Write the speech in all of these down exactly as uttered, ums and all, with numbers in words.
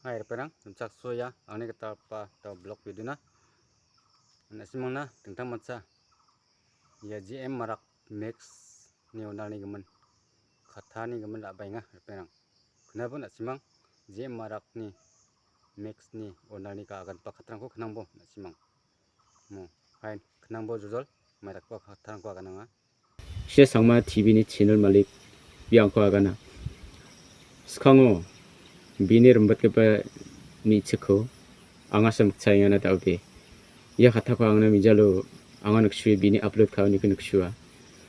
Hai, ripengrang, rimchaksoa, angni gitalgipa dao blog video-na. Na·simangna dingtangmancha ia J M Marak Mix-ni onalni gimin, kattani gimin ra·baenga, ripengrang. Knabo na·simang J M Marakni Mix-ni onalni ka-, aganba kattarangko knangbo na·simang. Mo, hai, knangbo jojol, maidakgipa kattarangko agananga. Sia Sangma T V-ni channel malik, bia angko agana. Skango bini rimbatgipa me·chikko angasa mikchaengana daode. Ia katako angna mijalo anga niksue bini upload ka·aniko niksua.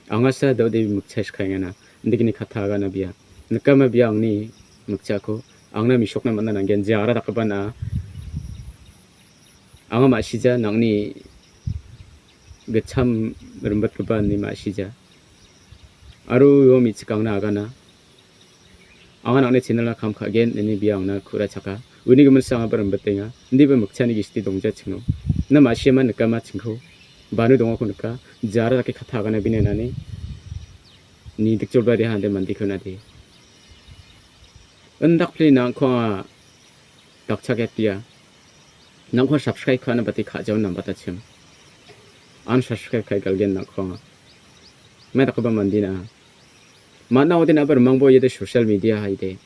Angasa daode mikchae skaengana. Indikini kata agana bia. Nikama bia angni mikchako angna misokna man·a nanggen. Jara dakgipa na·a. Anga ma·sija nangni gitcham rimbatgipa ine ma·sija. Aro ua me·chik angna agana. Anga nangni channel-a kam ka·gen ine bia angna ku·rachaka. Uni giminsa angaba rimbatenga. Indiba mikchani gisti dongjachingno. Na ma·siaman nikama chingko. Bano dongako nika. Jara dake kata agana bine nani. Ni dikjolba deha ande mandiko nade. Indakpli nangko anga dakchaketia. Nangko subscribe ka·na bate ka·jaon nambatachim. Unsubscribe ka·e galgen nangko anga. Mai dakgipa mandina. Mana odin abar mangbo iade social media haide.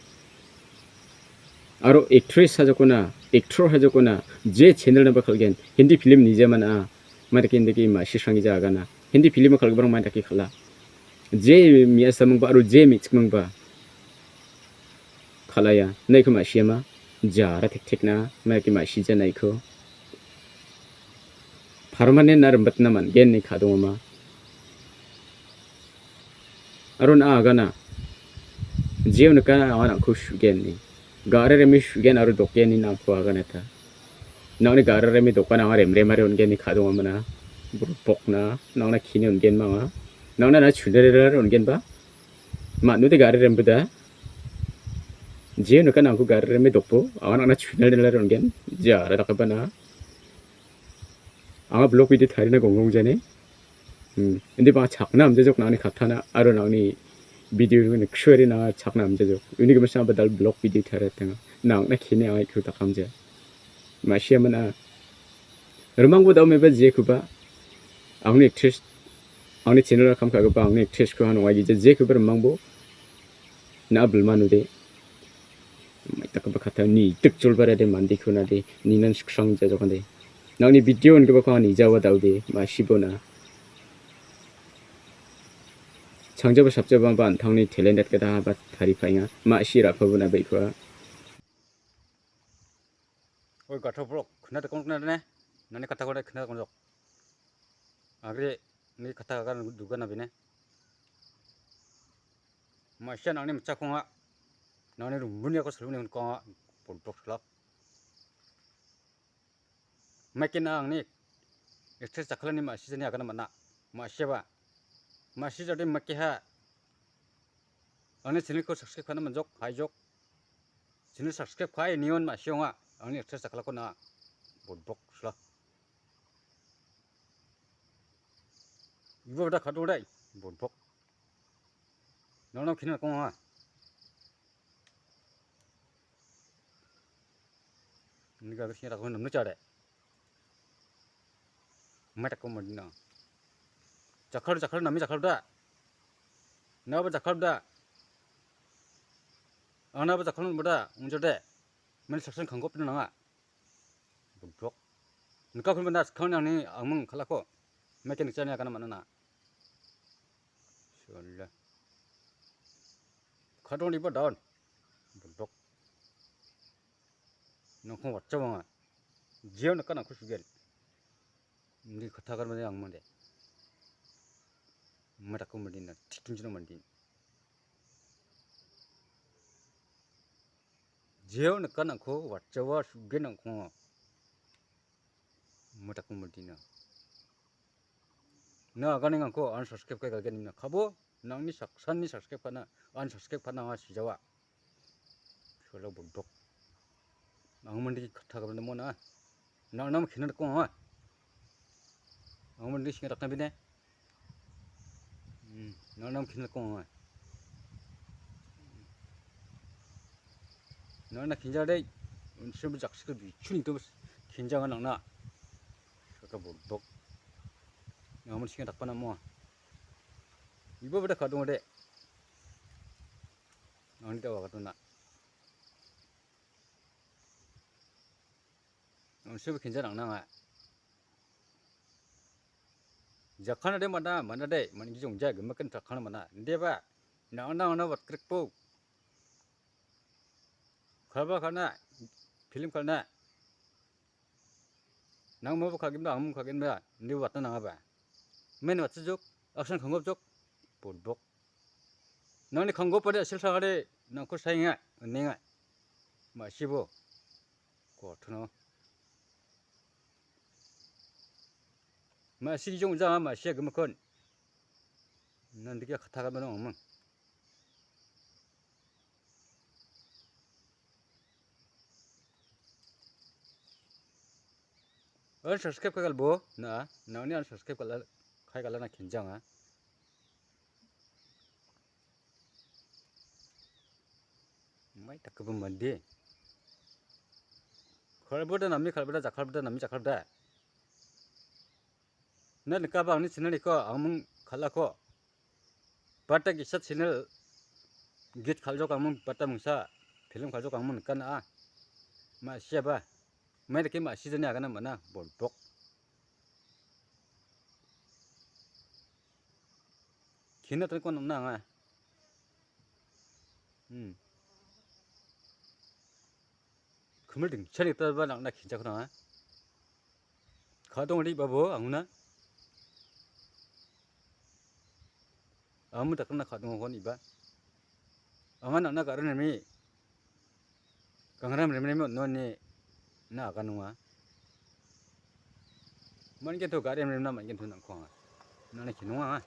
Aro actress hajokona, actor hajokona, je channel naba kal·gen, Hindi film nije mana. Mai dake indake ma·sisrangija agana. Hindi film-o kal·giparang mai dake kal·a. Je me·asamingba aro je me·chikmingba kal·aia. Naiko ma·siama. Jara tektekna. Mai dake ma·sija naiko. Permanent-na rimbatna man·gen ine kadongama. Aro na agana. Jeo nika anga nangko su·gen ine. Ga·re reme su·gen aro doken ine nangko aganata. Nangni ga·re reme dokan anga remremare on·gen ine kadongamana. Bokna, nangna kini on·gen ma anga. Nangna na chunarerare on·genba. Ma·node ga·re remboda. Jeo nika nangko ga·re reme dokbo. Anga nangna chunarerare on·gen. Jara dakgipa na. Anga blog video tarina gonggong jani. Hmm. Indi bang chakna amjajok nangni katana aro nangni video-ni niksuere nanga chakna amjajok. Uni gimin samba dal blog video tariatenga. Nangna kini anga iko dakamja. Ma·sia mana. Rimangbo dao meba jekuba. Angni actress, angni channel-o kam ka·gipa angni actress-ko han ong·aigija jekuba rimangbo. Na bilmanode. Mai dakgipa kata ni dikjolbarade mandeko nade ninan sikrang jajokande. Nangni video on·gipako anga nijawa daode, ma·sibona. Changjaba sapjababa an·tangni talent dakgita ba taripaenga. Ma·si ra·pabona baikoa. Oi, gathok borok, khna dakon khna ne? Nani kata kore khna dakon jok. Agre, ni kata agar duga na bine. Ma·sia nangni mitchakonga. Nangni rumbuni ako saluni honkonga. Boldok salak. Maikena angni actress jakkalani ma·sijani agana man·a. Ma·siaba. Ma·sijade maikeha. Angni channel-ko subscribe ka·na man·jok, haijok. Channel subscribe ka·e nion ma·sionga. Angni actress jakkalako na. Boldok sala. Iba da kadodai. Boldok. Nono kini konga. Ini gagas ni rakon namnu chade. Mai tako madina. Jakhal, jakhal, nami jakhal da. Naba jakhal da. Ana ba jakhal da, unjade. Mani saksan kangkop nanga. Boldok. Nika kun benda sekarang yang ni amang kalako. Maike nikchani agana mana na. Sudah. Kadon iba daun. Boldok. Nangkong wachawanga. Jeo naka nangko sugen. Ni kata agar mande ang mande. Mai tako madina. Tikin jino mandin. Jeo nika nangko wachawa sugen nangko. Mai tako madina. Na agani nangko unsubscribe kai galgen nina. Kabo nangni saksanni subscribe ka·na, unsubscribe ka·na anga sijawa. Solo boldok. Ang mande kata ka mande mona. Nang nam khina ko ha. Ang mande singa rakna bine. Hmm, nang nam khina ko ha. Nang na khinja dei. Unsiba jaksiko bichuni to kenjanga nangna. Kaka borbok. Nangmon singa dakpana mo. Iba beda kadong de. Nangni dawa kadona. Unsiba kenja nangnanga. Jakkana de mana, mana de, man gijong ja gemakan takkana mana. Deba, nangna nangna wat krikpo. Khalba khalna, film khalna. Nang mo kagimba, ang mo kagimba, ni watna nangaba. Men watsa jok, action khangop jok, borbok. Nangni khangop pada asil sagade, nangko sainga, nenga. Masibo. Kothono. Masi jong ja, masi gemakon. Nandike kataga mano amang. Unsubscribe kai galbo na, nangni unsubscribe kala, kai kala na kenjanga. Mai takkubo mande. Khalbada nami khalbada jakhalbada nami jakhalbada. Na nikaba angni channel iko angmung khalako. Bata gisa channel git khaljok angmung bata mungsa film khaljok angmung nikana a. Ma siaba. Mai dake ma sijani agana mana borbok. Kina tan kon na anga. Hmm. Khumul dingchani ta ba nangna kinchak na. Khadong ri babo angna. Amu dakna khadong kon iba. Anga nangna garan remi. Kangram remi remi noni na aganunga. Man kento garan remi na man kento nangko anga. Nangna kinunga.